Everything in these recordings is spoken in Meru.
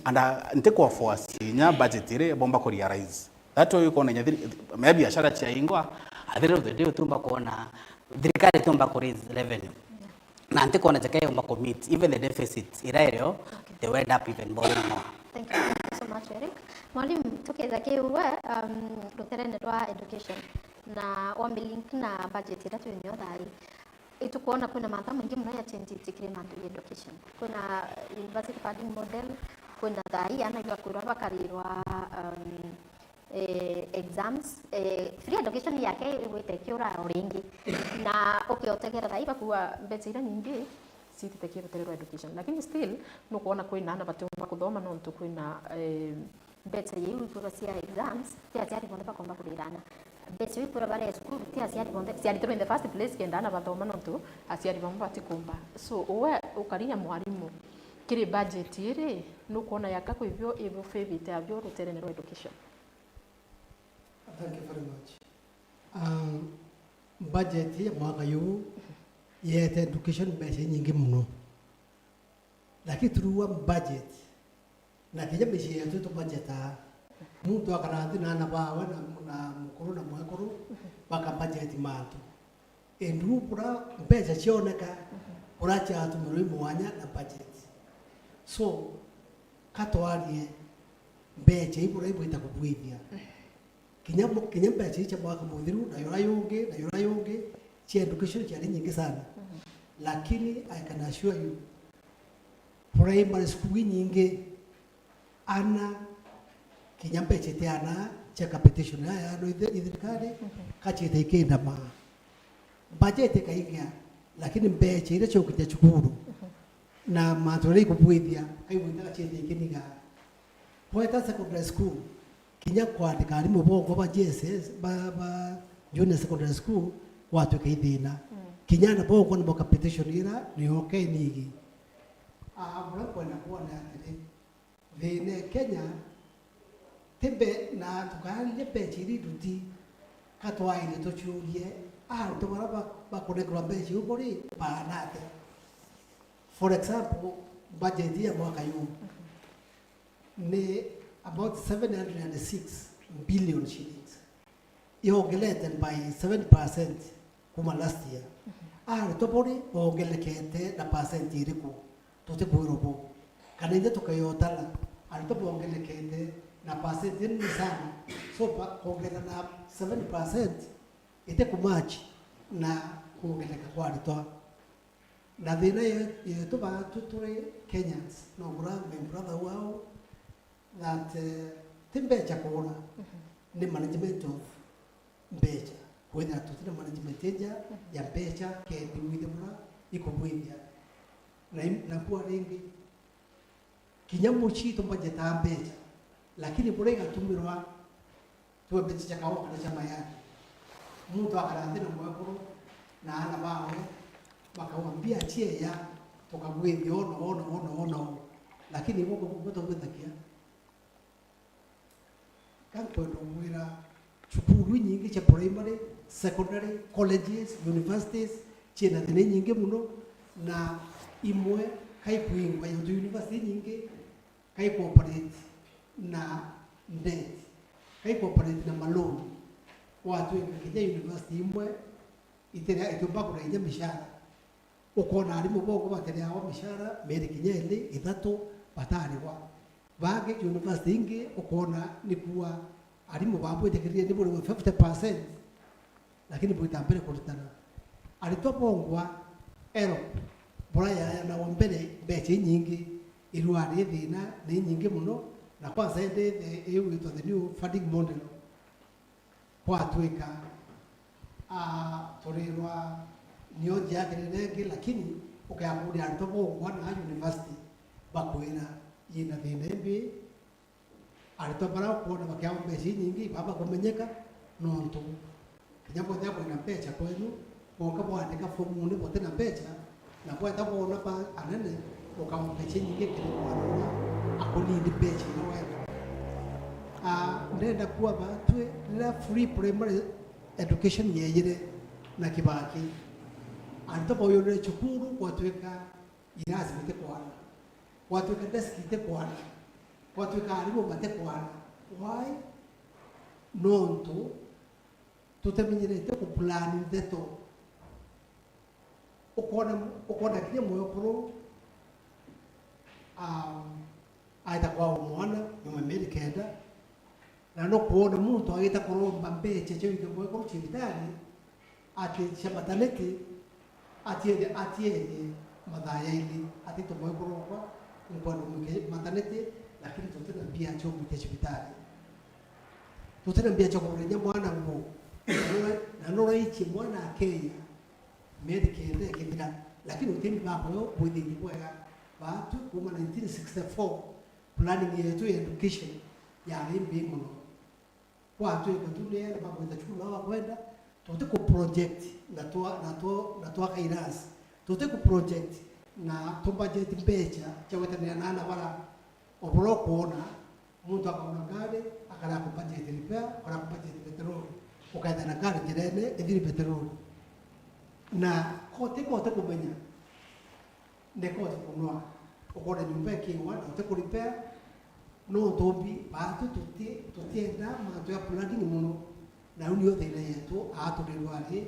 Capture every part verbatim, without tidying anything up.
And uh, nti kwa force inya budget iri bomba ku realize. That way ukona inya thiri- me biashara ciaingwa, at the end of the day utumba kuona thirikari tumba ku raise revenue. Na nti kuona jaka yomba ku meet even the deficit ira irio, they will end up even borrowing more. Thank you. Thank you so much, Eric. Mwalimu, tukitha kiu we, um, ruterene rwa education na wambi link na budget ira twi nayo thaa ii, itukwona kwina mantha maingi muno ya change kiri mantu ya education. Kwina university funding model, kwina thaa ii ana igakwirwa bakarirwa, um, eh, exams, eh, free education yake igwite ikiura o ringi. Na ukiotegera thaa ii bakuua mbeca iria nyingi ciitite kiri rutere rwa education. Lakini still, nukwona kwina ana batiumba kuthoma nontu kwina, eh, mbeca iu ikwirwa cia exams, ti aciari bonthe bakomba kurirana. Mbeca iu ikwirwa bare cukuru, ti aciari bonthe, ciaritwe in the first place kenda ana bathoma nontu aciari bamwe batikumba. So, uwe ukarinya mwarimu, kiri budget iri, nukwona yaka kwibio ibufivite abio ruterene rwa education? Thank you very much. Um, budget ya mwaka juu yeete education mbeca inyingi muno. Lakini through budget, na kinya micii yetu tubajetaa, muntu akara nthi na ana bawe na, na mukuru na mwekuru, bakabajeti mantu. Endu bura mbeca cioneka, bura ciatumirwe i mwanya na budget. So, katwarie mbeca ibura ibwita kubwithia. Kinya mu-, kinya mbeca icia mwaka muthiru, na yura yungi, na yura yungi, cia education ciari nyingi sana. Lakini I can assure you, primary school inyingi, ana, kinya mbeca iti ana cia capitation, ya, ya, no, ithe-, ithirikari, kaciita ikindamaa. Budget ikaingia, lakini mbeca iria ciukinya cukuru, na mantu jaria ikubwithia, kaigwita gaciita ikinigaa. Bweta secondary school, kinya kwandika arimu bongwa ba J S S, ba, ba junior secondary school, gwatwika ithina. Kinya ana bongwa nimo capitation ira niyo kenigi. Ah, bura kwenda kwona atiri, thina e Kenya, timbe na tukaarire mbeca iri nduti, katwaire tuciurie, antu bara ba-, bakunekerwa mbeca iu buri, baana atia? For example, budget ya mwaka juu ni about seven hundred and six billion shillings. Yongelete by seven percent kuma last year. Aritwa buri bongelekete na percent iriku? Tutikwirwa bo. Kana ithe tukeyotara, aritwa bongelekete na percent nini sana. So, ba-, kwongerera na seven percent iti kumatch na kwongereka kwa aritwa. Na thina ye-, yetu baatu turi Kenyans, no bura my brother wao, that, eh, ti mbeca kuura, ni management of mbeca. Kwithira tutina management ija ya mbeca, kendi withe bura ikubwithia. Na im-, na bua ringi, kinya mucii tubajetaa mbeca, lakini bura igatumirwa, tuwe mbeca cia kaua kana cia mayani. Muntu akara nthi na mwekuru na ana bawe, bakauga, "Mbia cieya, tukagwithia ona, ona, ona, ona." Lakini ibo butagwithakia. Ka nkwenda kumwira, cukuru inyingi cia primary, secondary, colleges, universities, ciina thina inyingi muno, na imwe kaikwingwa, yontu university inyingi kaikooperate na debt, kaikooperate na maloan. Gwatwika kinya university imwe itire-, itiumba kuria kinya mishara. Ukoona arimu bongwa batereagwa mishara mieri kinya iri, ithatu, batarigwa. Bangi university ingi ukoona ni kuua arimu bamwe itikiririe ni burigwe fifty percent, lakini bwita mbere kuritana. Aritwa bongwa ero, bura yayanagwa mbere, mbeca inyingi, irwari thina ni nyingi muno, na kwanza indi the, iu itwa the new funding model. Gwatwika, ah, turirwa nio njiagirire ingi, lakini ukeakuria aritwa bongwa na university, bakwira yina thina imbi. Aritwa bara ukwona bakiawa mbeca inyingi, baba kumenyeka, nontu kinya bwethia kwina mbeca kwenu, bonka bwandika fomune bote na mbeca, na bweta bwona ba anene, ukawa mbeca inyingi kiri mwana uria akunini mbeca iria wenda. Ah, ndenda kuwa batwi, riria free primary education yeyire na Kibaki, aritwa bauyurire cukuru, gwatwika irasi bitikwana, gwatwika desk itikwana, Gwatuika arimu batikwana. Why? Nontu tutamenyerete kuplan ndeto. Ukona, ukona kinya mwekuru, um, aita kwa mwana nyuma mieri kenda, na nukwona muntu agita kuromba mbeca cia gwita mwekuru cibitari, ati cia mataniti, atiere, atiere mathaa yaili, ati, "Mwekuru wakwa, nkwenda umwike mataniti, lakini tutina mbia cia umwikia cibitari. Tutina mbia cia kugurania mwana nguo." Na nuraichie mwana akeya mieri kenda ikithira, lakini utimbi bakwa bwithirie bwega. Baatu kuma nineteen sixty-four, planning yetu ya education yari mbii mono. Kwatwika tu ni enda bagwita cukuru na bakwenda, tuti ku project na twa, na twa, na twaka irasi, tuti ku project na tu budget mbeca cia gwetanira na ana bara, obura ukwona muntu akaona ngari, akara ku budget repair, akara ku budget petrol, ukaethana ngari njirene ithiri petrol. Na kote kote kumenya Ndekote kunwa, ukona nyumba ikiwa na uti ku repair, no utumbi baatu tuti, tutienda mantu ya planning mono, na u nio thina yetu, aa turi rwari,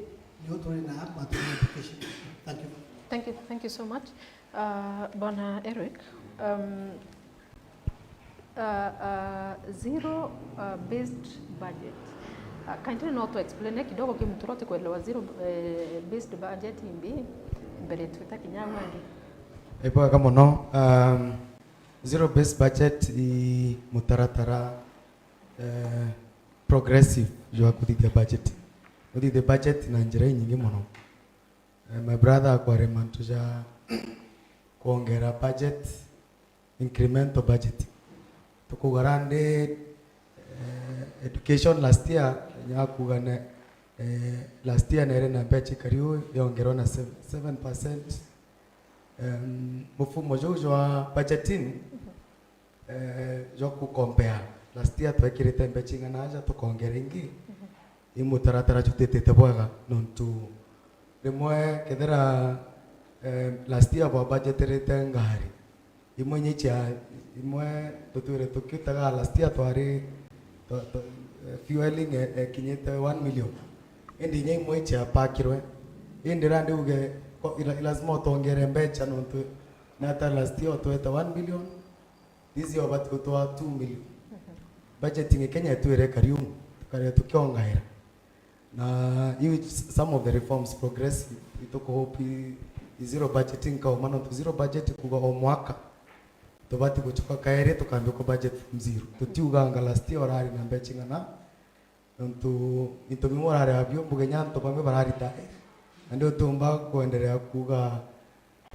nio turi na mantu ya education. Thank you. Thank you, thank you so much. Uh, Bwana Eric, um, Uh, uh, zero, uh, based budget. Uh, kindly no to explain kidogo kimtu rote kuelewa zero, eh, based budget imbi mbere twita kinya wangi. Ibwega mono. Um, zero based budget i mutaratara, eh, progressive jwa kuthithia budget. Kuthithia budget na njira inyingi mono. Eh, my brother akware mantu ja kuongera budget, incremental budget. Tukuga randi, eh, education last year, nyakuga ne, eh, last year nere na mbecha kariu yongerwa na seven, seven percent. Em, mufumo juu jwa budgeting, eh, jwa ku compare. Last year twekirite mbecha ing'ana aja tukongera ingi. I mutaratara jutitite bwega nontu rimwe kethira, eh, last year bwa budgeterite ngari, imwe inya cia, imwe tutwire tukitaga last year twari twa-, twa-, eh, fueling e-, ekinyite one million. Indi inya imwe icia pakirwe. Indi randi uge ko-, ila-, lazima utongere mbecha nontu nata last year utwete one million, this year ubati gutwaa two million. Budgeting ya Kenya itwire kariu, tukare tukiongaira. Na iu s-, some of the reforms progressive, itukuhope i, i zero budgeting kauma, nontu zero budget kuga o mwaka tubati guchuka kairi tukambia ku budget from zero. Tutiuganga last year urari na mbecha ing'ana, nontu into bimwe urari abio mbuge nya antu bamwe bararita, na ndio tumba kuendelea kuga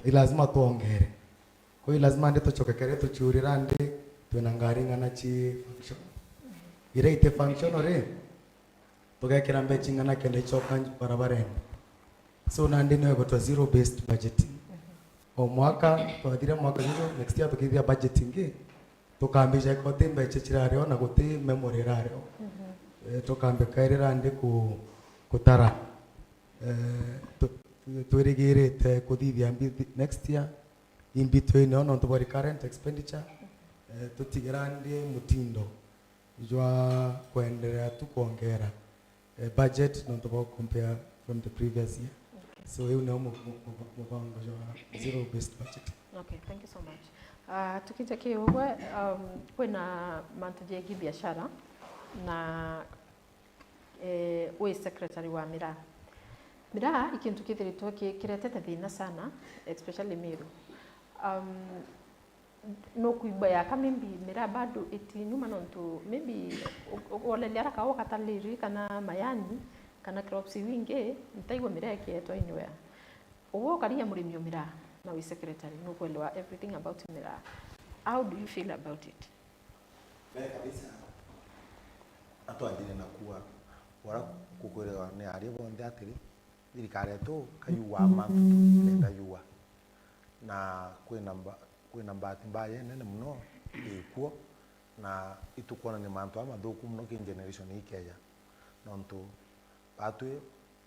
ni lazima tuongere. Kwa hiyo lazima ndi tucoke kere tuciurira ndi twina ngari ng'ana ci function. Iria iti functional ri, tugekira mbecha ing'ana kenda icoka barabarene. So nandi niyo igwitwa zero based budgeting. O mwaka twathira mwaka juju, next year tukithia budget ingi, tukambija ikoti mbecha cirari o na guti memory irari o. Eh, tukambika irira ndi ku-, kutara. Eh, tu-, twirigirite kuthithia mbi thi-, next year, in between o nontu bwa recurrent expenditure, eh, tutigira ndi mutindo jwa kuendelea tu kuongera, eh, budget nontu bwa compare from the previous year. Okay. So, iu nio mu-, mu-, mu-, mubango jwa zero based budget. Okay, thank you so much. Ah, tukija ki ugwe, um, kwina mantu jegi biashara na, eh, wi secretary wa miraa. Miraa i kintu kithiritwe ki-, kiretete thina sana, especially Meru. Um, nukwigua yaka maybe miraa bado itinyuma nontu maybe u-, u-, wolelia araka ugataliri kana mayani kana crops iu ingi, ntaigua miraa ikietwa anywhere. Uwe ukaria murimi o miraa na wi secretary, nukwelewa everything about miraa. How do you feel about it? Mbere kabisa, atwanjire na kuwa, wara kukwirwa ni aria bonthe atiri, thirikari yetu kayuaa mantu nenda yua. Na kwina mba-, kwina mbati mbaya inene mono ikuo, na itukwonania mantu aa mathuku mono ki generation ikeja. Nontu batwi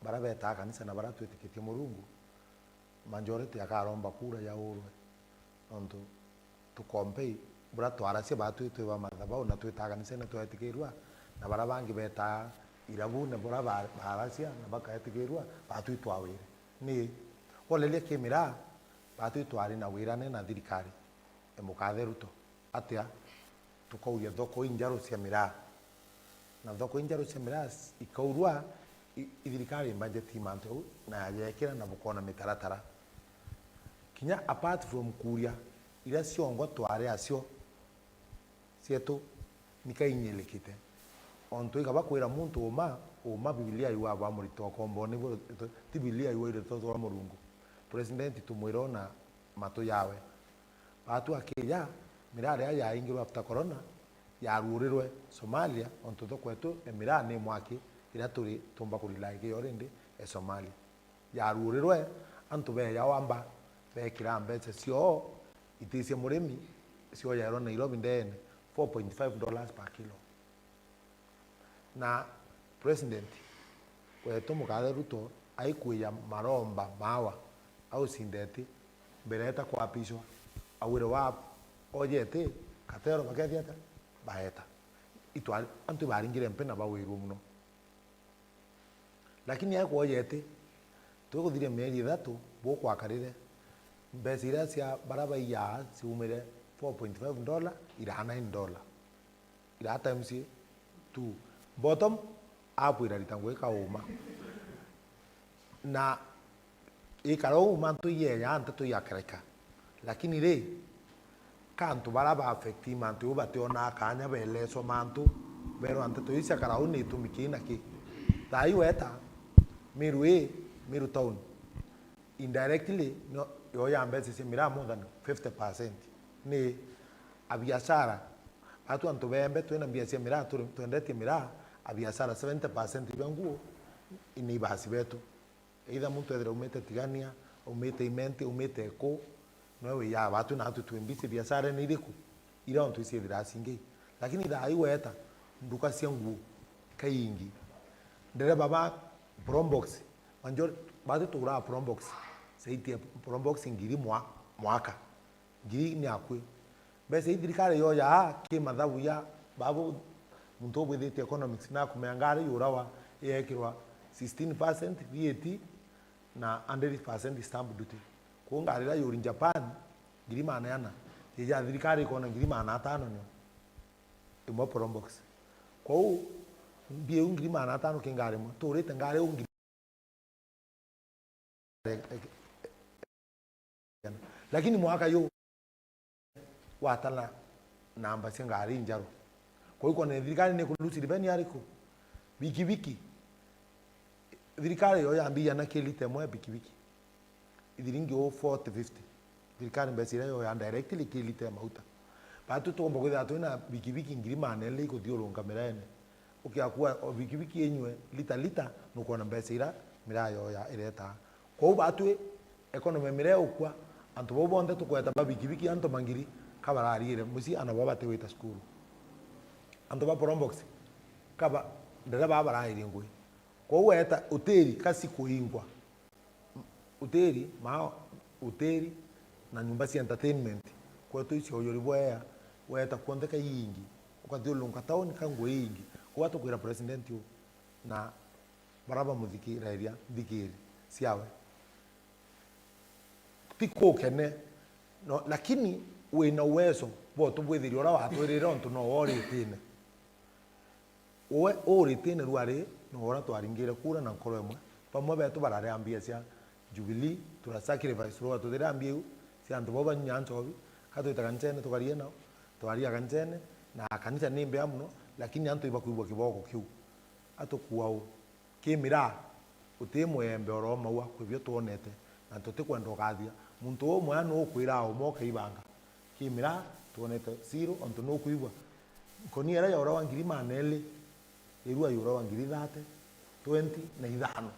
bara betaa kanisa na bara twitikitie Murungu, majority akaromba kura yaurwe. Nontu tukompei Bura twaracia batwi twi ba mathabau na twitaa kanisene twetikirua, na bara bangi betaa irabune bura ba-, baracia na bakaetikirua, batwi twawire. Ni woleria ki miraa, batwi twari na wirane na thirikari e mukathe Ruto. Atia? Tukauria thoko injaru cia miraa. Na thoko injaru cia miraa ikaurua, i-, i thirikari budget mantu au na yajekira na bukona mitaratara. Kinya apart from kuria, iria ciongwa twari acio cietu, nika inyilikite. Ontu ikaba kwira muntu uma, uma Bibilia iwa bwa murito wa komboni, ti Bibilia iwa irito twa Murungu. President tumwira ona matu yawe. Batu akija, miraa riria yaingirwe after corona, yaruurirwe Somalia, ontu thoko yetu e miraa ni mwaki, iria turi tumba kurila iki already e Somalia. Yaruurirwe, antu beeja wamba, beekira mbeca cioo, iti cia murimi, ciojairwe Nairobi ndeene, four point five dollars per kilo. Na president wetu mukathe Ruto aikwija maromba mawa, ausindeti, mbere eta kwapishwa, awire wa ojeti, katero bakethia ata? Baeta. Itwari, antu ibaringire mpe na bawirwe muno. Lakini akwojeti, twikuthiria mieri ithatu, bukwakarire, mbeca iria cia bara baiyaa ciumire four point five dollar, iraa nine dollar. Iraa times two. Bottom up irarita ngugi kauma. Na ikara uu mantu iyeya nteto iakaraika. Lakini ri, ka antu bara ba affect mantu jau bationaa kaanya beeleswa mantu, beerwa nteto iu ciakara uu ni itumi kii na kii. Thaa ii weta Meru ii, Meru town, indirectly, no, yo ya mbeca cia miraa more than fifty percent ni abiashara. Batu antu beembe twina mbia cia miraa, turi, twendetie miraa, abiashara seventy percent iba nguo ni ibasi betu. Either muntu ethira aumite Tigania, aumite Imenti, aumite ku, noe wiyaa batu na atu twi mbisi biashara ni iriku? Iria ontu iciithiraa cingi. Lakini thaa ii weta, nduka cia nguo kaingi. Ndereba ba Probox, major-, batu tuguraa Probox, zaidi ya Probox ngiri mwa-, mwaka. Ngiri ni akui. Mbeca ii thirikari yoyaa ki mathabu ya babu, muntu ubwithitie economics na kumenya ngari yurawa yeekirwa sixteen percent V A T na hundred percent stamp duty. Kwou ngari iria yuri Japan, ngiri maana ana, ija thirikari ikona ngiri maana atano nio imwe Probox. Kwou mbia iu ngiri maana atano ki ngari imwe, turite ngari iu ngiri Lakini mwaka yu watana namba cia ngari injaru. Kwa hiyo kwona thirikari ni kulusi revenue ariku? Bikibiki. Thirikari yo yambiria na kilita imwe ya bikibiki. Ithiringi o forty, fifty. Thirikari mbeca iria yo ya directly kilita ya mauta. Batu tukomba kwithira twina bikibiki ngiri maana eli ikuthiurunka miraene. Ukiakua o bikibiki inyue lita lita, nukwona mbeca ira miraa yoya iretaa. Kwou batwi economy miraa ukua, antu bau bonthe tukweta ba bikibiki antu mangiri ka bararire mucii, ana bao batiwita cukuru. Antu ba Probox ka ba, ndereba baa barairie ngui. Kwou weta utiri ka cikuingwa. Utiri, ma utiri na nyumba cia entertainment kwetu icio uyuri bwea, weta kuonthe ka iingi, ukathiurunka tauni ka nguo iingi. Kwou atukwira president u na bara bamuthikiraria nthikiri ciawe. Ti kukene, no, lakini wina uwezo bwa utubwithiria uria watwirire, ontu no woritine. Uwe uritine rwari, no uria twaringire kura na nkoro imwe. Bamwe betu bararia mbia cia Jubilee, tura sacrifice rwa tuthiria mbia iu cia antu bau banywa nchobi, ka twita kanisene tukarie nao, twaria kanisene, na kanisa ni mbea muno, lakini antu ibakwigua kiboko kiu. Atukua u? Ki miraa, uti mwembe oro maua, kwi bio twonete, na tutikwenda ukathia. Muntu umwe anu ukwira umwe ukaibanga. Ki miraa, twonete zero, ontu nukwigua. Nkonia iria yaurawa ngiri maana eli, irua yaurawa ngiri thate, twenty na ithano.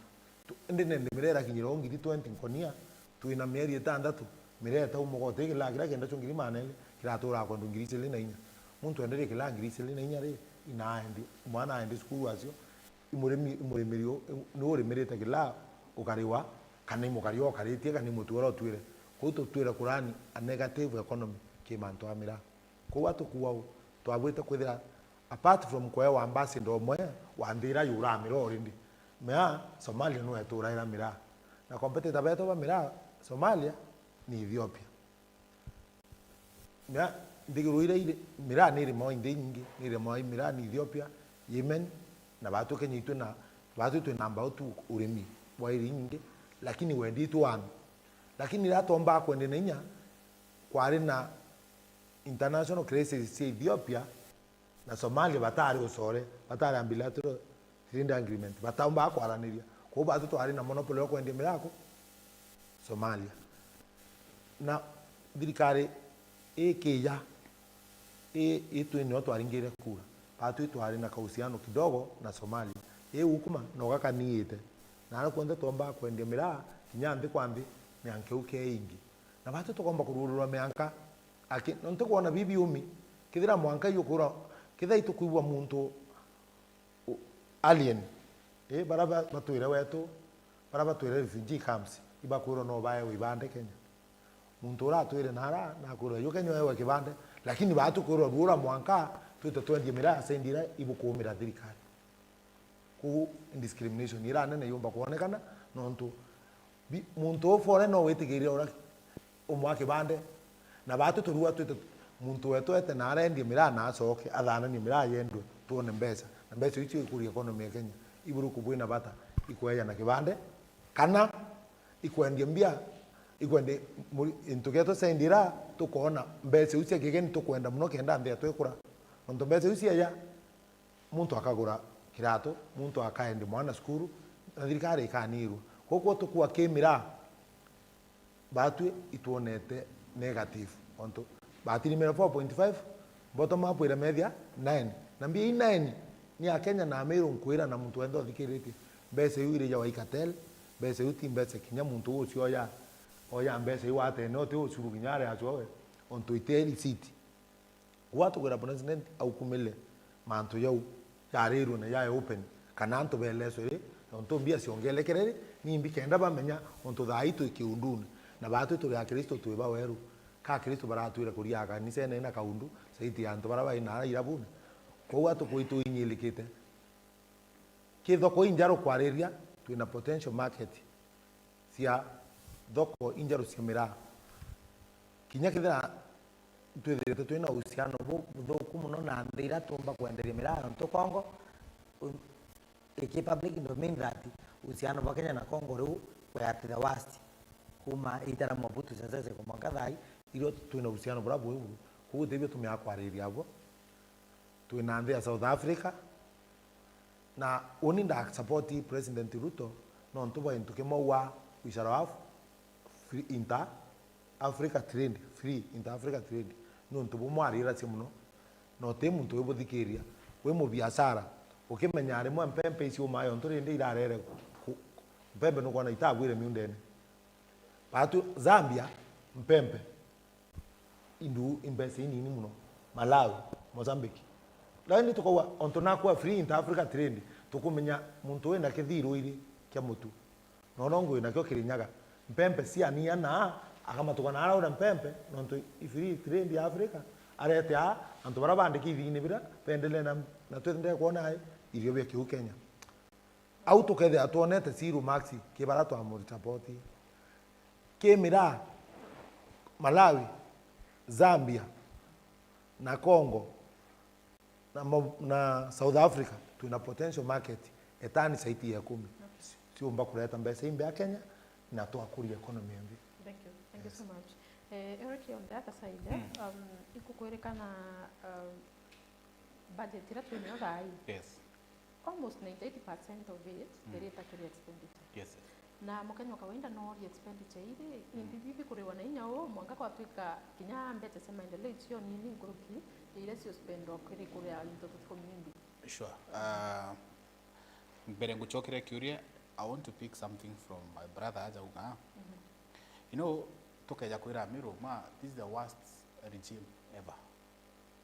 Tu-, indi nende miraa irakinyira o ngiri twenty nkonia, twina mieri itandatu, miraa itauma goti kilaa kiria kiendetwe ngiri maana eli, kiraturaa kwendwa ngiri iciri na inya. Muntu enderie kilaa ngiri iciri na inya ri, inaaendi, mwana aendi cukuru acio, imurimi, imurimiri u-, ni urimirite kila ukariwa, kana imukari ukaritie, kana imutuura utuire. Kwou tutwire kurani a negative economy ki mantu a miraa. Kou atukua u, twabwite kwithira, apart from kwewa ambassador umwe wa nthi ira yuraa miraa already, miraa Somalia niwe eturaira miraa. Na competitor betu ba miraa Somalia ni Ethiopia. Miraa, nthiguru iria iri, miraa ni irimwa i nthi inyingi, ni irimwa i miraa ni Ethiopia, Yemen, na batu Kenya itwi na, batu twi number two urimi bwa iri inyingi, lakini wendi itwi one. Lakini riria twombaga kwendia na inya, kwari na international crisis cia Ethiopia na Somalia, batari ucore, batari a bilateral trade agreement, bataumbaga kwaraniria. Kou batu twari na monopoly ya kwendia miraa ku Somalia. Na thirikari ikija, i, itwi nio twaringire kura, batu twari na kauhusiano kidogo na Somalia. Iu kuma no gakaniite. Na aria kuonthe twombaga kwendia miraa, kinya nthi kwa nthi, mianka iu ke ingi. Na batu tukomba kuruururwa mianka. Aki, nontu kwona bibi umi, kethira mwanka iukwirwa, kethira itukwigua muntu u-, alien, eh, bara ba-, batwire wetu, bara batwire refugee camps, ibakwirwa no baewe ibande Kenya. Muntu uria atwire nara, nakwirwa, "Yu Kenya wewe kibande," lakini batu kwirwa ruura mwanka, twite twendie miraa ya sendi iria ibukuumira thirikari. Kou discrimination ira nene yumba kwonekana, nontu bi-, muntu u foreign no witigirire uria umwe a kibande, na batu turua twite muntu wetu ete na arendie miraa na acoke, athananie miraa yendwe, twone mbeca. Na mbeca icio ikuria economy ya Kenya. Iburuku bwina bata, ikweja na kibande, kana ikwendia mbia, ikwendia muri-, into gietu sendi ira, tukoona mbeca iu cia kigeni tukwenda muno kenda nthi yetu ikura. Nontu mbeca iu cieja, muntu akagura kiratu, muntu akaendi mwana cukuru, na thirikari ikanirwa. Koguo tukua ki miraa, batwi itwonete negative, ontu batirimire four point five, bottom up iramethia nine. Na mbia ii nine ni ya Kenya na Amiru nkwira na muntu wenthe uthikiritie. Mbeca iu iri ja Wai Cartel, mbeca iu ti mbeca kinya muntu ucio oya, oya mbeca iu atene uti ucuru kinya ari acua we, ontu iti receipt. Gwatugira president aukumile mantu jau jarirwe na jae open, kana antu beleswe ri, nontu mbia ciongelekere ri, nimbi kenda bamenya, ontu thaa ii twi kiundune, na batwi turi Akristo twi ba weru. Ka Akristo baratwire kuria kanisene na kaundu, saiti ya antu bara bai na irabune. Kou atukwitwa inyilikite. Ki thoko injaru kwariria, twina potential market cia thoko injaru cia miraa. Kinya kethira twithirite twina uhusiano bu-, buthuku muno na nthi iria tuumba kwenderia miraa, nontu Congo, u-, iki public domain that uhusiano bwa Kenya na Congo riu we at the worst. Kuma iita ria Mobutu Sese Seko mwanka thaa ii, irio twina uhusiano buria bwi buru. Koguo tibio tumeaga kwariria abo. Twina nthi ya South Africa, na uni nda support President Ruto, nontu bwa gintu kimwe wa we shall have free inter Africa trade, free inter Africa trade, nontu bumwe ariracia muno, na uti muntu wibuthikiria, wi mubiashara, ukimenya rimwe mpempe icio umayo ntu rindi irarere ku-, mpempe nukwona itagwire miundene. Batu Zambia, mpempe indu imbeca inini muno. Malawi, Mozambique. Lakini tukauga, ontu nakwa free inter Africa trade, tukumenya muntu wina kithiru iri kia mutu. Nono ngwinakio Kirinyaga. Mpempe cia nia na, akamatuka na araura mpempe, nontu i free trade ya Africa, arete a, antu bara bandiki ithini bira, bendele na, na twendele kwona ai, irio bia kiu Kenya. Au tukethira twonete Siru Maxi, ki bara twamurita poti. Ki miraa, Malawi, Zambia, na Congo, na mo-, na South Africa, twina potential market etani saiti ya ikumi. Okay. Ciumba kureta mbeca imbea Kenya, na twakuria economy ya nthi. Thank you. Thank you so much. Eh, Eric, on the other side, eh, um, ikukwirikana, um, budget iria twinayo thaa ii? Yes. Almost ninety-eight percent of it, mm, irita kiri expenditure. Yes, yes. Na Mukenya wa kawaida no orie expenditure iri, mm, imbi bibi kuriwa na inya uu, mwanka kwatwika kinya mbeca cia maendeleo icio nini nkuruki ya iria cio spendwa kiri kuria into tuthukumi imbi. Sure. Uh, mbere ngucokere kiuria, I want to pick something from my brother aja uga. Mhm. You know, tukeja kwira Amiru, ma, this is the worst regime ever.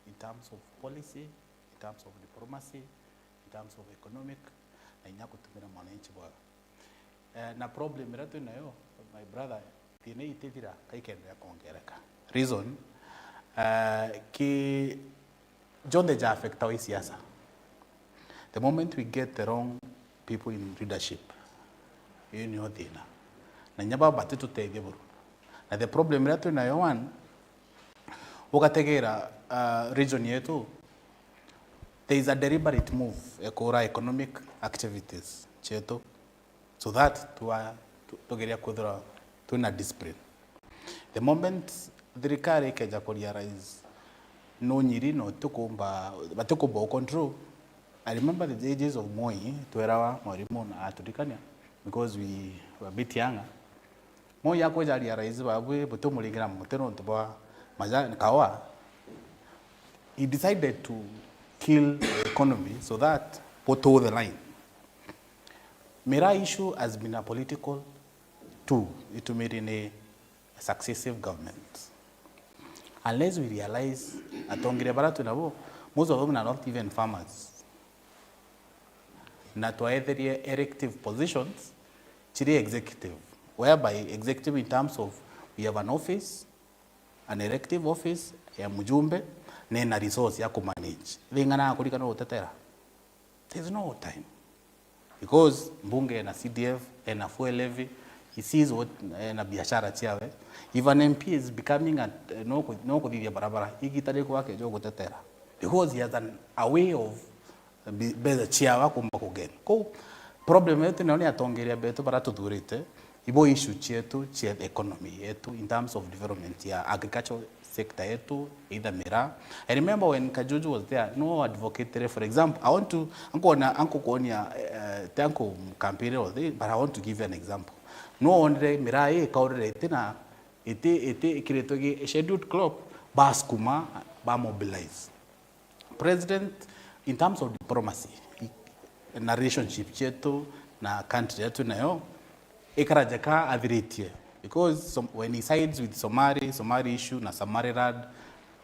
In terms of policy, in terms of diplomacy, in terms of economic, na inya gutumira mwananchi bwega. Eh, na problem iria twi nayo, my brother, thina ii itithira, ka ikeendelea kuongereka. Reason, Uh, ki jonthe ja affectawa i siasa. The moment we get the wrong people in leadership, iyo niyo thina. Na inya baba batitutethia buru. Na the problem iria twi nayo, one, ugategera, uh, region yetu, there is a deliberate move ya kuura economic activities cietu, so that twa-, tu-, tugeria kwithirwa twina discipline. The moment thirikari ikeja ku realize nunyiri na utikumba, batikumba u control. I remember the ages of Moi, twerawa mwarimu na aturikania, because we were a bit younger. Moi akwija realize babwi butumuringira muti nontu bwa majani, kawa. He decided to kill the economy so that we toe the line. Miraa issue has been a political tool itumiri ni successive governments. Unless we realize atongeria bara twi nabo, most of them are not even farmers. Na twaetherie elective positions chiri executive, whereby executive in terms of we have an office, an elective office ya mjumbe, na ina resource ya kumanage. Thing'ana akurikana gutetera. There's no time. Because mbunge ena C D F, ena fuel levy, he sees what, ena biashara ciawe. If an M P is becoming a, no ku-, no kuthithia barabara, igita riku akeja gutetera. Because he has an, a way of bi-, mbeca ciawe akumba kugen. Kou problem yetu nayo ni atongeria betu bara tuthurite, ibo issue cietu cia economy yetu in terms of development ya agriculture sector yetu, either miraa. I remember when Kajuju was there, no advocated, for example, I want to, ankwona, ankukuonia, eh, ti anku campaign all day, but I want to give you an example. No onire miraa ii ikaurire iti na, iti, iti ikiritwe gi scheduled crop, basukuma, ba mobilize. President, in terms of diplomacy, i-, na relationship cietu na country yetu nayo, ikara jeka athiritie. Because Som-, when he sides with Somali, Somali issue na Somaliland,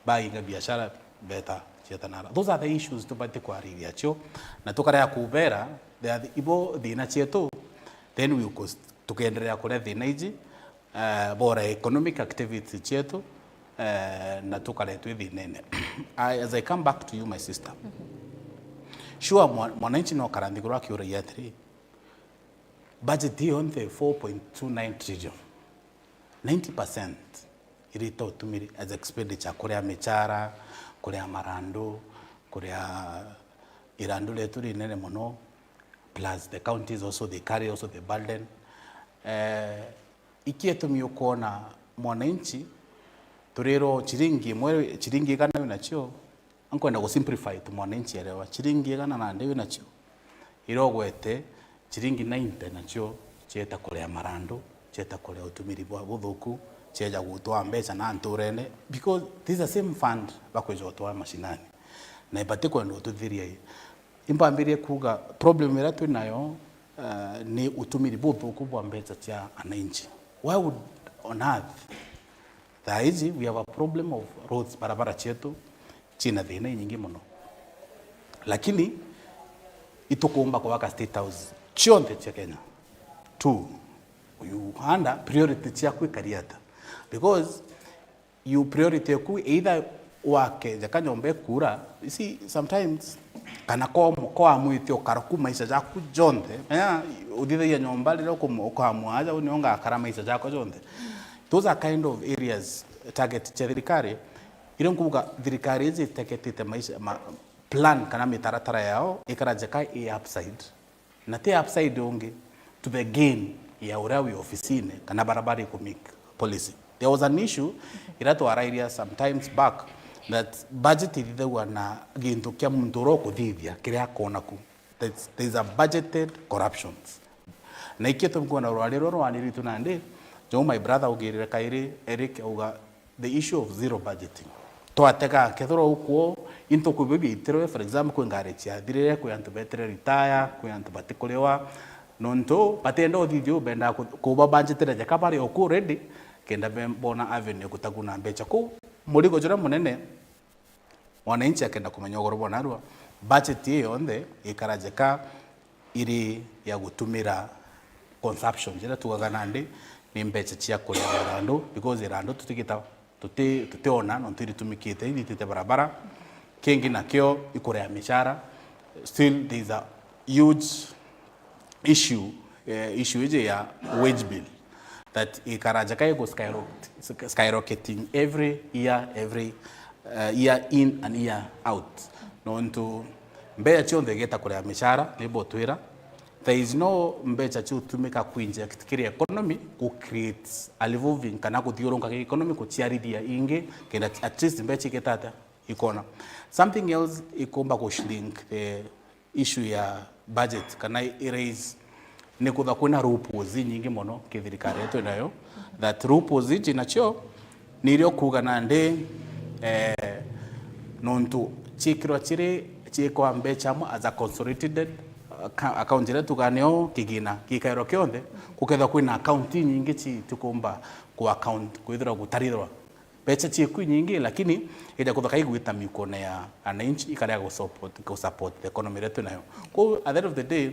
bainga biashara beta cietanara. Those are the issues tubati kwariria cio, na tukarega kubera, they are the, ibo thina cietu, then we could, tukenderea kuria thina iji, eh, bora economic activity cietu, eh, na tukare twi thinene. I, as I come back to you, my sister, sure, mwa-, mwananchi no karanthiguru akiuragia atiri, budget ii yonthe four point two nine trillion, ninety percent irita utumiri as expenditure, kuria michara, kuria marandu, kuria irandu rietu rinene mono, plus the counties also, they carry also the burden. Eh, iki itumi ukwona mwananchi turirwo chiringi imwe, chiringi igana winacio, ankwenda gu simplify tu mwananchi elewa, chiringi igana nandi winacio, irogwete chiringi ninety nacio cieta kuria marandu, cieta kuria utumiri bwa buthuku, cieja gutwaa mbeca na nturene, because this is the same fund bakwija gutwaa mashinani. Na ibati kwenda ututhiria ii. Impambirie kuuga problem iria twi nayo, uh, ni utumiri buthuku bwa mbeca cia ananchi. Why would on earth, thaa iji we have a problem of roads, barabara cietu cina thina inyingi mono. Lakini itukumba kubaka State House cionthe cia Kenya. Two, you wonder priority ciaku ikari ata? Because you priority eku either wake jaka nyomba ekura, you see, sometimes, kana ko, ko amwite ukara ku maisha jaku jonthe. Menya, uthithagia nyomba riria ukum-, ukamwa aja, uni ungakara maisha jakwa jonthe. Those are kind of areas target cia thirikari, iria nkuuga thirikari iji iteketite maisha, ma, plan kana mitaratara yao ikara jaka i upside. Na ti upside ungi, to the gain ya uria wi ofisine kana baria bari ku make policy. There was an issue iria twarairia some times back that budget ithithagua na gintu kia muntu uria ukuthithia kiria akona ku. That's, there's a budgeted corruptions. Na ikio tumkwona rwari ruru rwani rwitu nandi, jo my brother ugirire kairi, Eric auga, the issue of zero budgeting. Twatega kethirwa ukuo, into kwi biu biaitirwe, for example, kwi ngari ciathirire, kwi antu betire retire, kwi antu batikuriwa, nontu batienda uthithia u, bendaa ku-, kuba budgetire jaka bari o ku ready, kenda be-, bona avenue ya gutaguna mbeca kuu. Murigo juria munene, mwananchi akenda kumenya ugoro bwa narua, budget iyo yonthe ikara jaka iri ya gutumira consumption, jiria tugaga nandi ni mbeca cia kuria irandu, because irandu tutigita tuti-, tutiona nontu iritumikite, iritite barabara. Kingi nakio ikurea micara. Still, there is a huge issue, eh, issue iji ya wage bill that ikaraja kai gu skyrocket-, skyrocketing every year, every, eh, year in and year out. Nontu mbeca cionthe igeta kurea micara, ni botwira, there is no mbeca ciutumika ku inject kiri economy, ku create a revolving kana kuthiurunka ki economy, kuciarithia ingi, kenda at least mbeca igeta atia, ikona. Something else ikumba ku shrink the issue ya budget kana i raise, ni kutha kwina loopholes inyingi mono ki thirikari yetu inayo, that loopholes iji nacio nirio kuuga nandi, eh, nontu ciikirwa ciri ciikwa mbeca amwe as a consolidated, uh, acca-, account iria tugaa nio kigina gikairwa kionthe, gukethwa kwina account inyingi ci-, citikumba ku account, kwithirwa gutarithirwa mbeca cieku inyingi, lakini ija kuthoka igwita mikone ya ananchi, ikarega gusupport, gusupport the economy iria twinayo. Kwou, at the end of the day,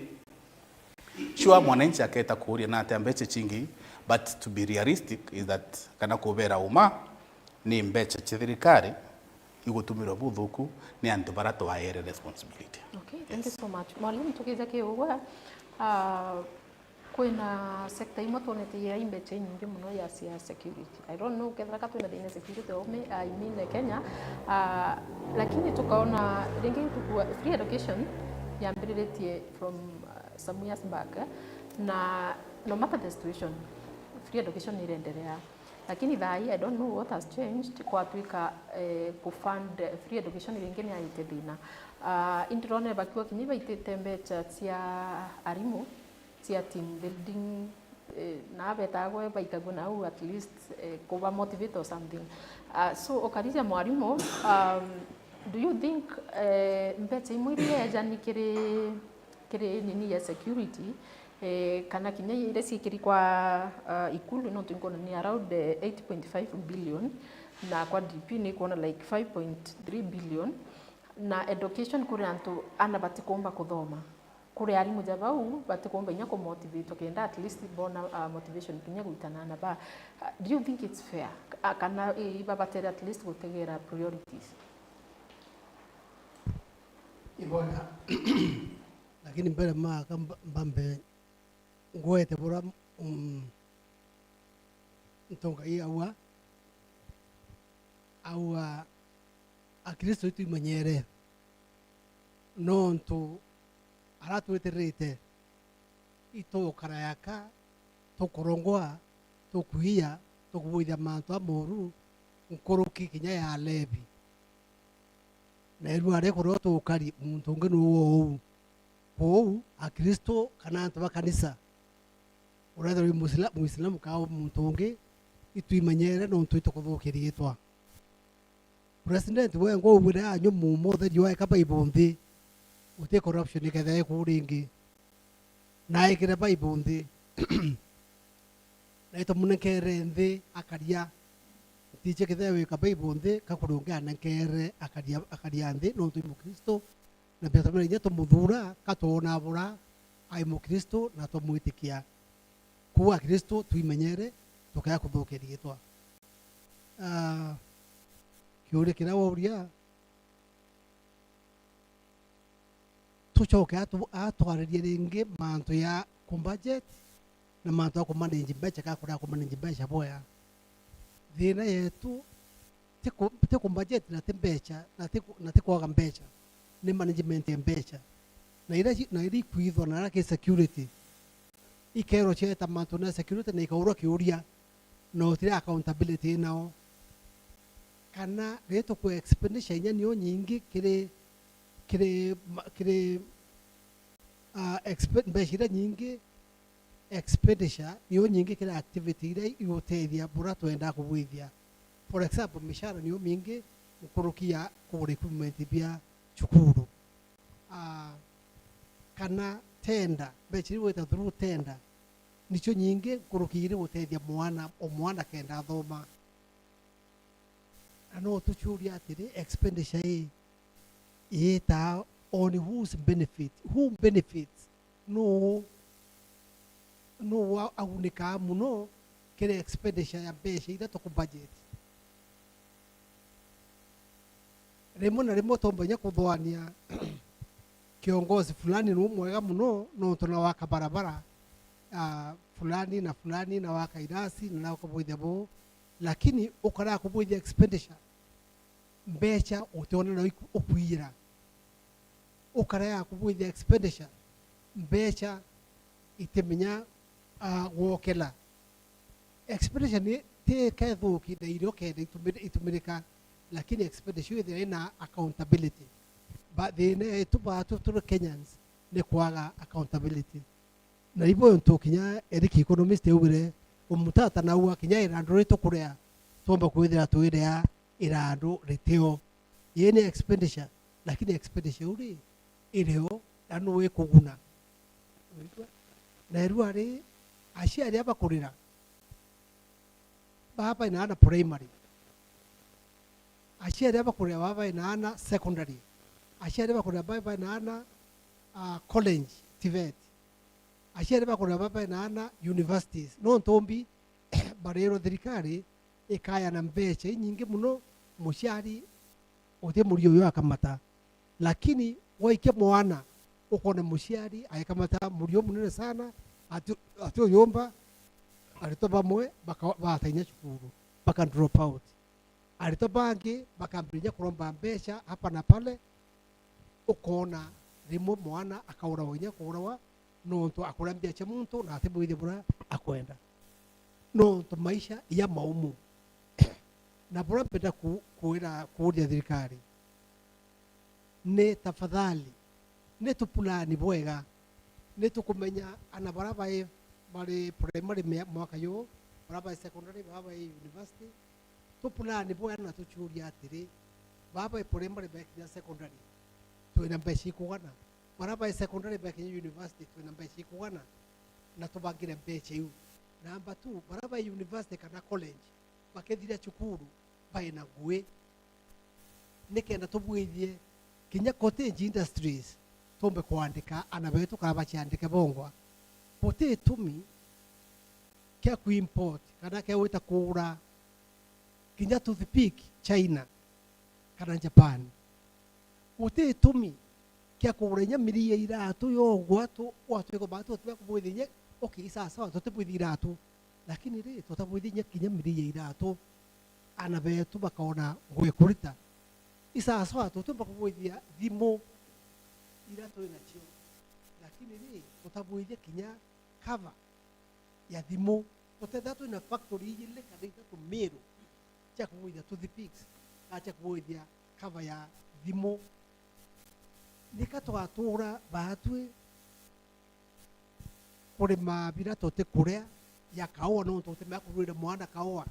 sure, mwananchi aketa kuuria na atia mbeca cingi, but to be realistic is that, kana kubera uma, ni mbeca cia thirikari igutumirwa buthuku ni antu bara twaere responsibility. Okay, thank you so much. Mwalimu, tukija ki ugwe, ah, kwina sector imwe twonete ya imbeca inyingi mono ya cia security. I don't know kethira ka twina thina security, I mean, I mean Kenya, ah, lakini tukaona ringi tukua free education yambiriritie from, ah, some years back, na no matter the situation, free education irendelea. Lakini thaa hii, I don't know what has changed, kwatwika, eh, ku fund free education ringi ni aite thina. Ah, indirone bakiwa kinya baitite mbeca cia arimu, cia team building, eh, na betagwe baikagwe nau at least, eh, kuba motivate or something. Ah, so, ukarithia mwarimu, um, do you think, eh, mbeca imwe iria ejani kiri, kiri nini ya security, eh, kana kinya iria ciikiri kwa, ah, ikulu, nontu nkwona ni around, eh, eight point five billion, na kwa D P ni kwona like five point three billion, na education kuri antu ana batikumba kuthoma. Kuri arimu ja bau batikumba inya kumotivate, kenda at least bona, ah, motivation kinya gwitana na ba. Ah, do you think it's fair? Ah, kana, eh, ibabatere at least gutegera priorities? Ibona. Lakini mbere maka mba-, mbambe ngwete bura, mm, ntonga i aua, aua Akristo itwimenyere, nontu aria twitirite itukara yaka, tukurongwa, tukwiya, tukubwithia mantu amoru nkuruki kinya ya Alevi. Na irua ria kuria tukari, muntu ungi nuwe uu. Kwou, Akristo kana antu ba kanisa, urethirwa wi Muisla-, Muislamu kana muntu ungi, itwimenyere nontu itukuthukia riitwa. President wengwa augire anyumu motheri waeka Bible nthi, guti corruption ikethira iku ringi. Na aikire Bible nthi. Na itamunengere nthi akaria. Ntiji kethira wika Bible nthi, ka kuri ungi anengere akaria, akaria nthi, nontu i Mukristo. Na biatumira inya tumuthura, ka twona bura ai Mukristo na twamwitikia. Kwou Akristo twimenyere, tukea kuthukia riitwa. Ah, kiuria kiria wauria, tucoke atu-, atwaririe ringi mantu ya ku budget na mantu ya ku manage mbeca, ka kuria ku manage mbeca bwea. Thina yetu ti ku, ti ku budget na ti mbeca, na ti ku, na ti kwaga mbeca, ni management ya mbeca. Na iria ci-, na iria ikwithwa na iria ki security, ikerwa cieta mantu na security na ikaurwa kiuria, na utiri accountability inao. Kana riria tuku expenditure inya niyo nyingi kiri, kiri ma-, kiri, ah, expe-, mbeca iria nyingi, expenditure niyo nyingi kiri activity iria igutethia bura twenda kubwithia. For example, mishara niyo mingi nkuruki ya kugura equipment bia cukuru. Ah, kana tender, mbeca iria igwita through tender, nicio nyingi nkuruki iri gutethia mwana, o mwana kenda athoma. Na no tuciuria atiri, expenditure ii iitaa on whose benefit? Who benefits? Nuu, nuu wa-, agunikaa muno kiri expenditure ya mbeca iria tuku budget? Rimwe na rimwe tomba inya kuthwania kiongozi fulani nu mwega muno, nontu na waka barabara, ah, fulani na fulani, na waka irasi, na na ukabwithia buu, lakini ukara kubwithia expenditure, mbecha utiona na iku-, ukuiyira. Ukara ya kubwithia expenditure, mbecha itimenya, ah, gwokela. Expenditure ni ti kethuki na irio kenda itumire-, itumirika, lakini expenditure ithira ina accountability. Ba, thina yetu batu turi Kenyans ni kwaga accountability. Na ibo ntu kinya Eric economist augire, umutata naua kinya irandu ritukurea, twomba kwithira twirea irandu ritio. Ii ni expenditure, lakini expenditure iu ri, irio na nu ikuguna. Urigua? Na irua ri, aciari aba kurira, baba baina ana primary. Aciari aba kurira, baba baina ana secondary. Aciari aba kurira, baba baina ana, ah, college, TVET. Aciari ba kurira baba baina ana universities. Nontu mbi barirwa thirikari ikayana mbecha inyingi muno, muciari uti murio uyu akamata. Lakini waikia mwana, ukona muciari aikamata murio munene sana, ati, ati uyumba, aritwa bamwe baka-, batainya cukuru, baka drop out. Aritwa bangi bakambiriria kuromba mbecha hapa na pale, ukona rimwe mwana akaurawa inya kuurawa, nontu akuria mbia cia muntu na atibwithia buria akwenda, nontu maisha iya maumu. Na buria mpenda ku-, kwira, kuuria thirikari ni tafadhali, ni tupulani bwega, ni tukumenya ana baria bai, bari primary mia-, mwaka yu, baria bai secondary, baria bai university, tupulani bwega na tuciuria atiri, baria bai primary bekinya secondary, twina mbeca ikugana? Baria bai secondary bekinya university, twina mbeca ikugana? Na tubangire mbeca iu. Namba two, baria bai university kana college, bakithira cukuru, baina ngui. Nikenda tubwithie kinya cottage industries, tumbe kwandika ana betu kana baciandike bongwa. Guti gitumi kia ku import kana kia gwita kugura kinya toothpick China kana Japan. Guti gitumi kia kugura inya miri ya iratu yongwa tu, watu iko batu, tuba kubwithia inya, okay, sawa sawa, tutibwithia iratu. Lakini ri, tutabwithia inya kinya miri ya iratu, ana betu bakona ngui kurita. Isasawa, tutiumba kubwithia thimu ira twi nacio. Lakini ri, tutabwithia kinya cover ya thimu. Tutethira twina factory ijiri kana ithatu Meru cia kubwithia toothpicks, kana cia kubwithia cover ya thimu. Nika twatura baatwi kurima bira tutikuria ya kaua, nontu utimenya kurwira mwana kaua,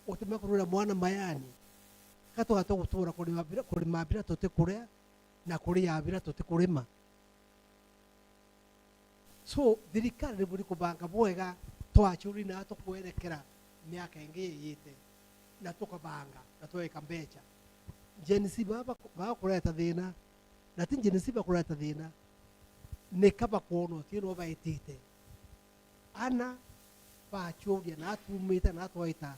utimenya kurwira mwana mayani. Ka twatwa gutura kurima bira, kurima bira tutikuria na kuria bira tutikurima. So, thirikari niburi kubanga bwega, twachuri na tukwerekera miaka ingi yiyite, na tukabanga, na tweka mbecha. Gen Z baba, baba kureta thina, na ti Gen Z bakureta thina, nika bakwona uti no baitite. Ana bachuria na atumite na atwaita,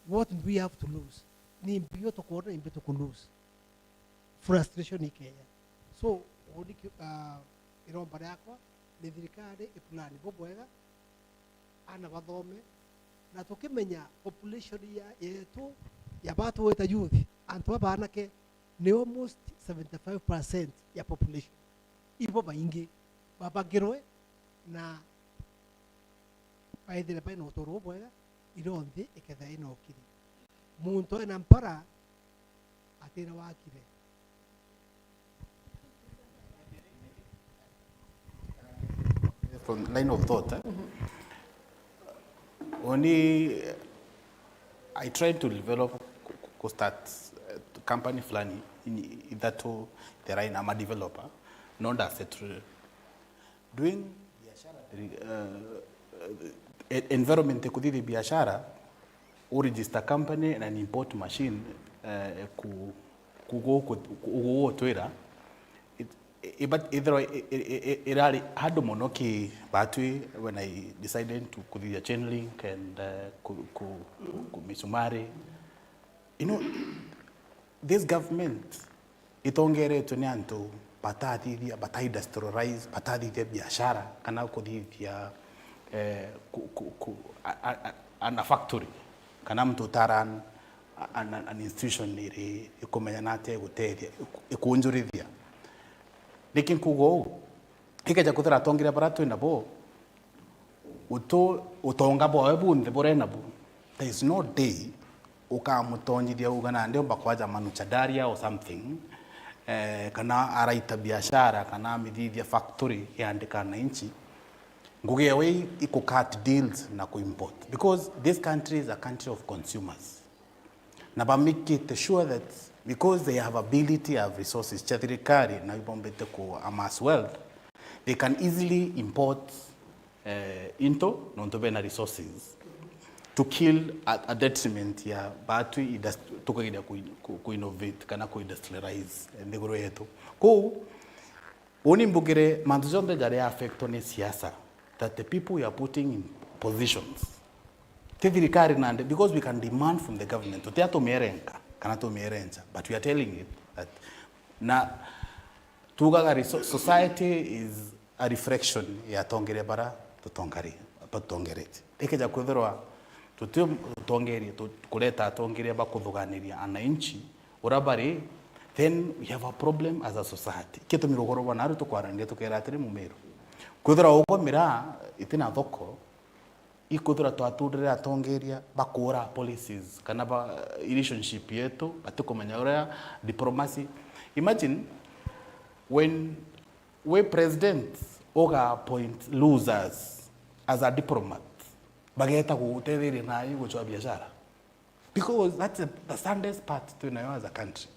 what do we have to lose? Ni mbio tukwona, ni mbio tuku lose. Frustration ikeya. So, uni ki-, ah, iromba riakwa ni thirikari iplan bubwega, ana bathome, na tukimenya population ya, yetu ya batu wita youth, antu aba anake ni almost seventy-five percent ya population. Ibo baingi babagirwe na baithire baina uturo bubwega, irio nthi ikethira ina ukiri. Muntu ena mpara atira wakire. From line of thought, eh? Oni, I tried to develop, ku, ku, ku start, eh, company fulani, in, ithatu, theraina, I'm a developer, no ndasettle. Doing biashara, uh, e-, environment ya kuthithia biashara, u register company na ni import machine, eh, ku, ku, ku, ku, ku, gutwira. It, i-, ibat-, ithirwa i-, i-, i-, i-, irari handu muno ki batwi when I decided to kuthithia chain link and, eh, ku, ku, ku misumari. You know, This government itongeretwe ni antu batathithia, bata industrialize, batathithia biashara, kana kuthithia, eh, ku, ku, ku, a, a, a, ana factory, kana muntu uta run a, an, an institution iri ikumenya na atia igutethia, iku, ikunjurithia. Niki nkuga uu? Ikeja kwithira atongeria baria twi nabo, utu-, utonga bwawe bunthe buria nabu, there is no day ukamutonyithia uga, "Nandi umba kwaja Manu Chadaria or something, eh, kana araita biashara, kana amithithia factory yandika ananchi." Ngugi yawe i, i ku cut deals na ku import, because this country is a country of consumers. Na ba make it sure that because they have ability, have resources cia thirikari, na ibombete ku amass wealth, they can easily import, eh, into nontu bena resources to kill a, a detriment ya batwi indus-, tukageria ku, ku, ku innovate kana ku industrialize nthiguru yetu. Kou, uni mbugire mantu jonthe jaria affectwa ni siasa, that the people we are putting in positions, ti thirikari nandi, because we can demand from the government, tutia tumierenka kana tumierenca, but we are telling it that, na tugaga reso-, society is a reflection ya atongeria bara tutongari-, batutongerete. Ikeja kwithirwa tuti utongeria, tu-, kureta atongeria ba kuthuganiria ananchi uria bari, then we have a problem as a society. Gitumi rugoro rwa naru tukwaraniria tukera atiri, Mumiru, kwithirwa ugo miraa itina thoko, ikwithirwa twatundire atongeria bakuura policies kana ba, relationship yetu, batikumenya uria diplomacy. Imagine when we president uga appoint losers as a diplomat, bageta gutetheria nayo gucwa biashara. Because that's the, the saddest part twinayo as a country.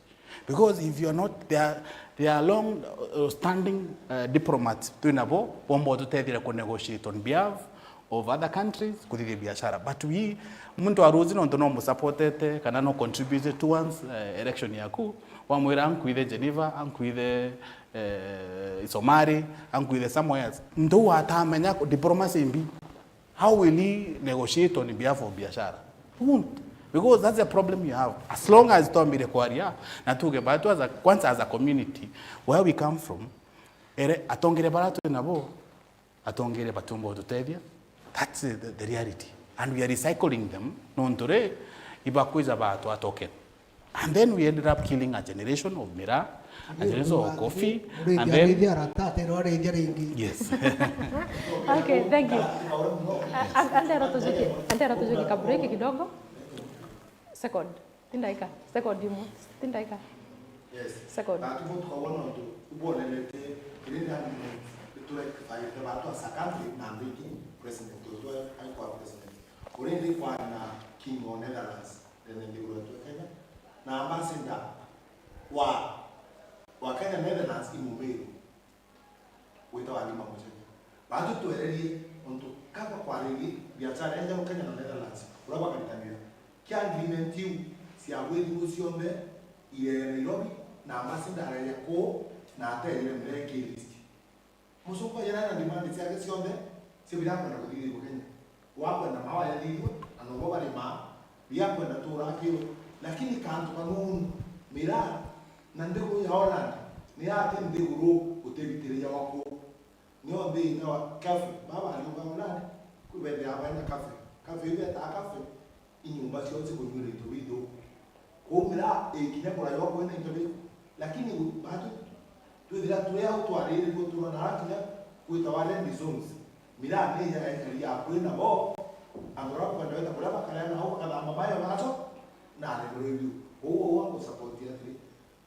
Because if you are not, there are, there are long, uh, standing, uh, diplomats twinabo, bomba tutethire ku negotiate on behalf of other countries, kuthithia biashara. But we, muntu aruzi nontu no musupportete, kana no contribute towards, uh, election yaku, wamwira, "Ankwithe Geneva, ankwithe, uh, Somali, ankwithe somewhere else." Ndu atamenya diplomacy mbi. How will he negotiate on behalf of biashara? He won't. Because that's the problem you have. As long as twambire kwaria, na tuge batu as a, kwanza as a community, where we come from, ere atongeria bara twi nabo, atongeria batumba gututethia. That's the, the, the reality. And we are recycling them, nontu ri, ibakwija batwa token. And then we ended up killing a generation of miraa, a generation of coffee, and then yes. Okay, thank you. A-, a-, andera tujuke, andera tujuke ka break kidogo. Second. Ti ndaika. Second imwe. Ti ndaika. Yes. Second. Batu bo tukabona untu ibonelete, iri ni argument, iturectify, batu asakante na mbiki, president, utu aikwa president. Uri ndi kwa na King of Netherlands. Ndene nthiguru yetu ya Kenya, na ambassador wa, wa Kenya Netherlands i Mumiru, witagwa Halima Mucheke. Batu twererie untu kaba kwaririe biashara ya nja Kenya na Netherlands, uria bakaritanira. Kia agreement iu cia gwithirwo cionthe ireere Nairobi, na ambassador areeja kuu, na ateejire mbere ki list. Mucunku aja na demand ciake cionthe cia biria akwenda kuthithirua Kenya. Wakwenda mawa yathithue, na nobo barimaa, biria akwenda tuura akirwe. Lakini kantu kanunu, miraa, na nthiguru ya Holland, ni ati nthiguru utibitire ya waku. Nio nthi ina wa cafe, baba aliuga Holland, kwi bethia bana cafe. Cafe iu betaa cafe, inyumba cionthe kunyuira into bithuku. Kuu miraa ikinya kuraywa kwina into biku. Lakini gu-, batu twithira twi au twariririe guturwa na ara kinya gwitawa red zones. Miraa ni ya ekari ya kwi nabo, antu bara kwenda wita kuria bakaria nao bakathamba mayo bacho na aremwe biu. Uu uu angu support atiri,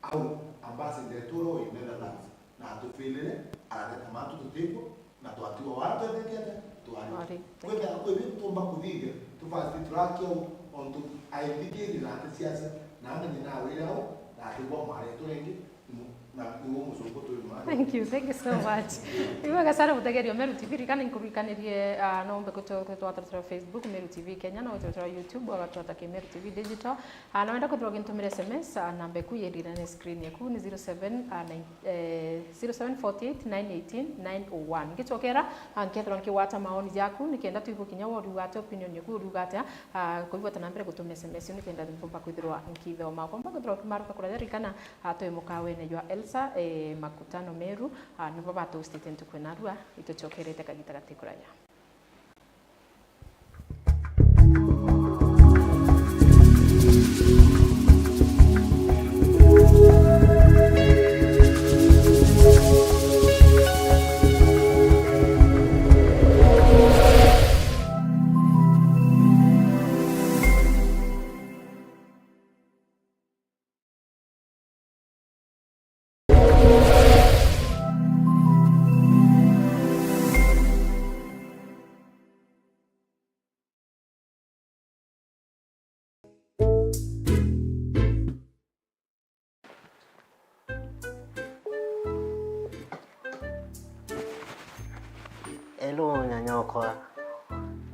au ambassador etu uria wi Netherlands na atufilire, arareta mantu tutikuo, na twatigwa wara twethekete, twari. Twari. Kwethira kwi bintu tumba kuthithia, tubasi turakia u, ontu aithikiri na ati siasa, na amenye na wira u, na atigwa mwari turengi, mu-, na iwe mucungu twi mwari. Thank you, thank you so much. Ibwega sana mutegeria Meru T V, ririkana nkuririkanirie, ah, no umbe kutwatara Facebook, Meru T V Kenya, no utwatara YouTube, wagatwata ki Meru T V Digital. Ah, na wenda kwithirwa ugintumira S M S, ah, namba eku yirira ni screen yaku ni zero seven, ah, nine, eh, zero seven forty eight nine eighteen nine oh one. Ngicokera, ah, nkethirwa nkigwata maoni jaku, nikenda twigua kinya we uriuga atia, opinion yaku uriuga atia, ah, kuigua ta na mbere gutuma S M S nikenda mpumba kwithirwa nkithoma. Kumba kwithirwa ukimaruka kuraja, ririkana, ah, twi mukawene jwa Elsa, eh, Makutano Meru, ah, nibo batustite ntuku ya narua, itucokerete kagita gati kuraja. Hello, nyanyokwa.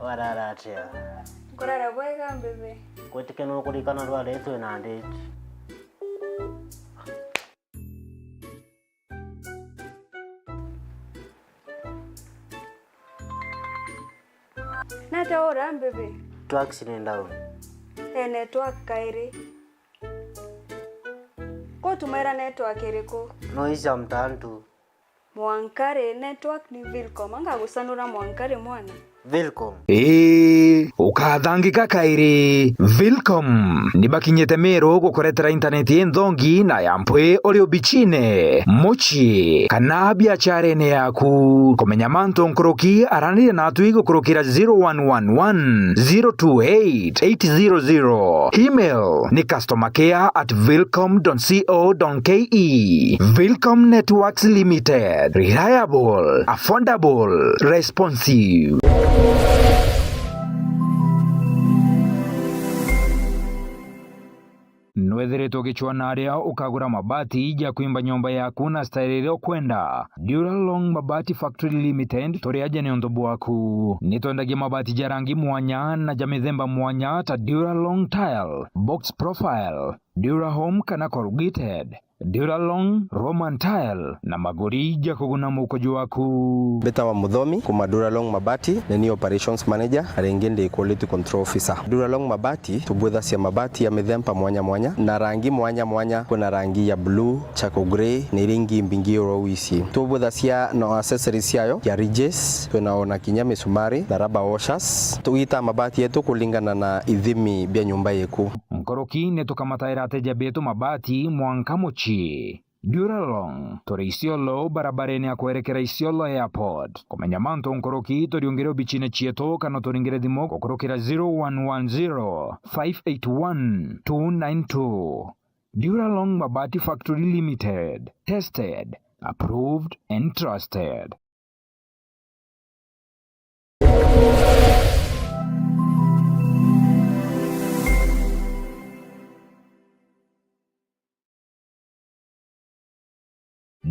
Warara atia? Nkurara bwega, mbibi. Gwitike nukurikana rwari twina ndiji. Nate ura, mbibi? Network ni down. E, network kairi. Kutumaira network iriku? No ici ya mtaani tu. Mwankari, network ni Vilcom. Anga gucanura Mwankari mwana? Vilcom. Ii, ukathangika kairi. Vilcom ni bakinyite Meru gukuretera intaneti inthongi na ya mpwi uri ubichine, mucii, kana biacharene yaku. Kumenya mantu nkuruki, araniria natwi gukurukira zero one one one, zero two eight, eight zero zero. Email ni customer care at vilcom dot co dot ke. Vilcom Networks Limited. Reliable, affordable, responsive. Nwethiritwe ugicwaa na aria ukagura mabati ja kwimba nyomba yaku na style iria ukwenda? Duralong Mabati Factory Limited, turi aja niuntu bwaku. Nitwendagia mabati ja rangi mwanya na ja mithemba mwanya ta Duralong Tile, Box Profile, Durahome kana Corrugated, Duralong, Roman Tile na maguri ja kuguna mukuju waku. Mbitawa Muthomi, kuma Duralong Mabati, ni ni Operations Manager, na ringi ndi Quality Control Officer. Duralong Mabati, tubwithacia mabati ya mithemba mwanya mwanya na rangi mwanya mwanya. Kwina rangi ya blue, charcoal grey, na iria ingi mbingi uro wisi. Tubwithacia na accessories ciayo, ya ridges, twina ona kinya misumari na rubber washers. Tugitaa mabati yetu kulingana na ithimi bia nyumba yeku. Nkuruki ni tukamataira ateja betu mabati mwanka mucii. Duralong, turi Isiolo, barabarene ya kwerekera Isiolo Airport. Kumenya mantu nkuruki, turiungire obichine cietu kana turingire thimu gukurukira zero one one zero, five eight one, two nine two. Duralong Mabati Factory Limited. Tested, approved and trusted.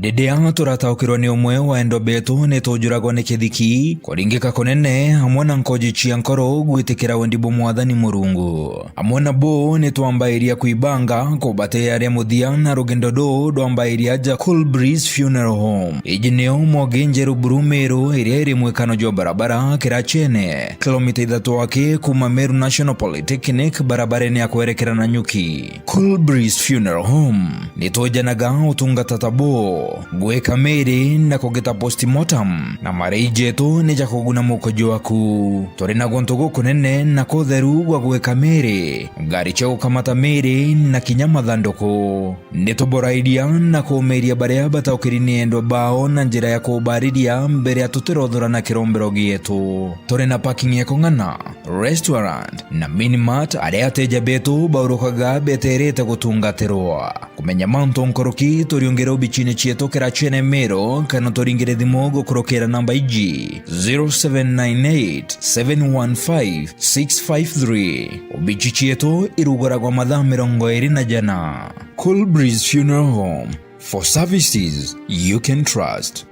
Riria turataukirwa ni umwe wa endwa betu, ni tujuragwa ni kithiki, kuringika kunene, amwe na nkoji cia nkoro gwitikira wendi bwa Mwathani Murungu. Amwe nabo ni twambairia kwibanga kubatea ria muthia na rugendo ruu rwambairia aja Cool Breeze Funeral Home. Iji nio Mwogi Njeru Buru Meru, iria iri mwikano jwa barabara Kirachene, kilomita ithatu aki kuma Meru National Polytechnic, barabarene ya kwerekera Nanyuki. Cool Breeze Funeral Home, ni twejanaga utungata ta buu, gwika miri na kugita postmortem, na marei jetu ni ja kuguna mukuju waku. Turi na guntu gukunene na kutheru gwa gwika miri, ngari cia gukamata miri na kinya mathanduku. Ni tuborairia na kuumiria baria bataukiri ni endwa bao na njira ya kubariria mbere ya tutirothura na kirombero gietu. Turi na parking ya kung'ana, restaurant na minimart, aria ateja betu baurukaga beterete gutungatirwa. Kumenya mantu nkuruki, turiungire obichine cietu Kirachene Meru, kana turingire thimu gukurukira namba iji, zero seven nine eight, seven one five, six five three. Obichi cietu iruguragwa mathaa mirongo iri na jana. Cool Breeze Funeral Home, For services you can trust.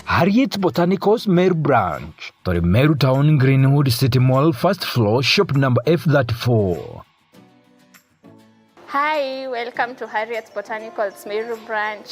Harriet Botanicals Meru Branch. Turi Meru Town, Greenwood City Mall, first floor, shop number F thirty-four. Hi, welcome to Harriet's Botanicals Meru Branch.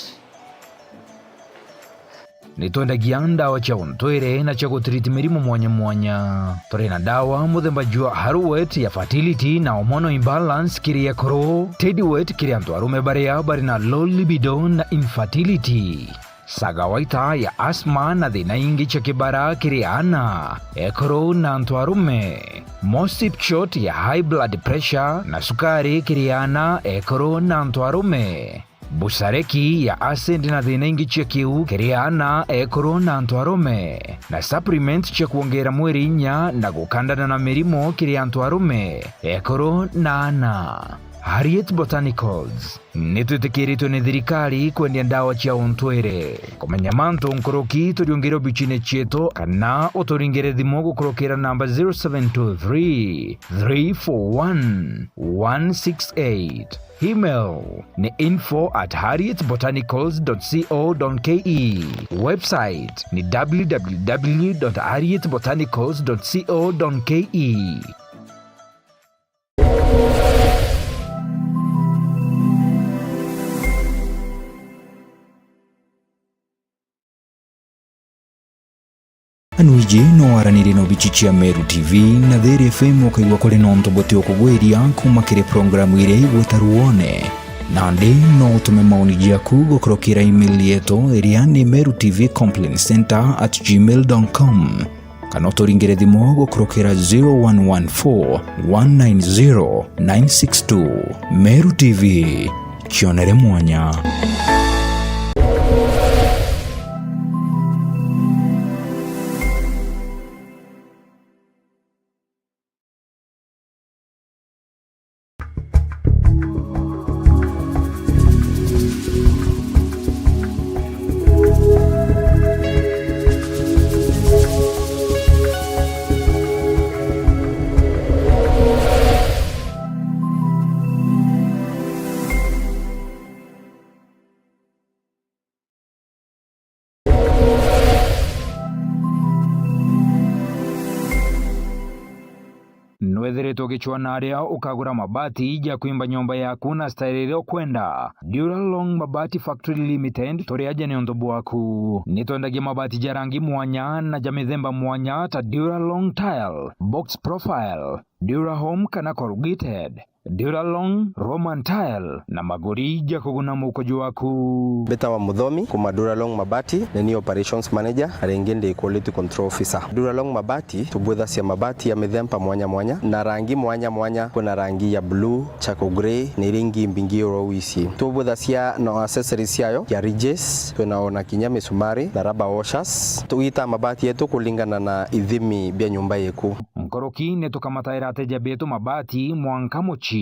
Nitwendagia ndawa cia untwire na cia gutiriti mirimo mwanya mwanya. Turi na ndawa muthemba jwa Haruet ya fertility na hormonal imbalance kiri ekuru, Tediwet kiri antu arume baria bari na low libido na infertility. Sagawaita ya asthma na thina ingi cia kibara kiri aana, ekuru na antu arume. Mosip shot ya high blood pressure na sukari kiri aana, ekuru na antu arume. Busareki ya acid na thina ingi cia kiu kiri aana, ekuru na antu arume. Na supplement cia kwongera mwiri inya na gukandana na mirimo kiri antu arume, ekuru na aana. Harriet Botanicals. Nitwitikiritwe ni thirikari kwendia ndawa cia untwire. Kumenya mantu nkuruki, turiungire obichine cietu kana uturingire thimu gukurukira namba zero seven two three, three four one, one six eight. Email ni info at harriet botanicals dot co dot ke. Website ni w w w dot harriet botanicals dot co dot ke. Anu iji no waranirie na obichi cia Meru T V na Thiri F M, ukaigua kuri na untu buti ukugwiria kuuma kiri programu iria igwita Ruone. Nandi no utume maoni jaku gukurukira email yetu iria ni meru T V complaint center at gmail dot com. Kana uturingire thimu gukurukira zero one one four, one nine zero, nine six two. Meru T V, kionere mwanya. Nwethiritwe ugicwana aria ukagura mabati ja kwimba nyomba yaku na style iria ukwenda? Duralong Mabati Factory Limited turi aja ni untu bwaku. Nitwendagia mabati ja rangi mwanya na ja mithemba mwanya ta Duralong Tile, Box Profile, Durahome kana Corrugated, Duralong, Roman Tile na maguri ja kuguna muko jwaku. Mbitawa Muthomi kuma Duralong Mabati, ni ni operations manager, na ringi ndi quality control officer. Duralong Mabati, tubwithacia mabati ya mithemba mwanya mwanya na rangi mwanya mwanya. Kwina rangi ya blue, charcoal grey, na iria ingi mbingi oro wisi. Tubwithacia na accessories ciayo ya ridges, twina ona kinya misumari na rubber washers. Tugitaa mabati yetu kulingana na ithimi bia nyumba yeku. Nkuruki ni tukamataira ateja betu mabati mwanka mucii.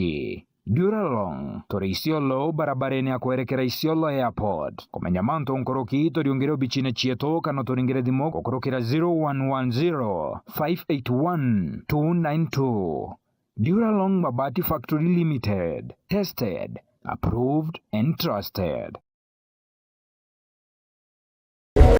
Duralong, turi Isiolo, barabarene ya kwerekera Isiolo Airport. Kumenya mantu nkuruki, turiungire obichine cietu kana turingire thimu gukurukira zero one one zero, five eight one, two nine two. Duralong Mabati Factory Limited. Tested, approved and trusted.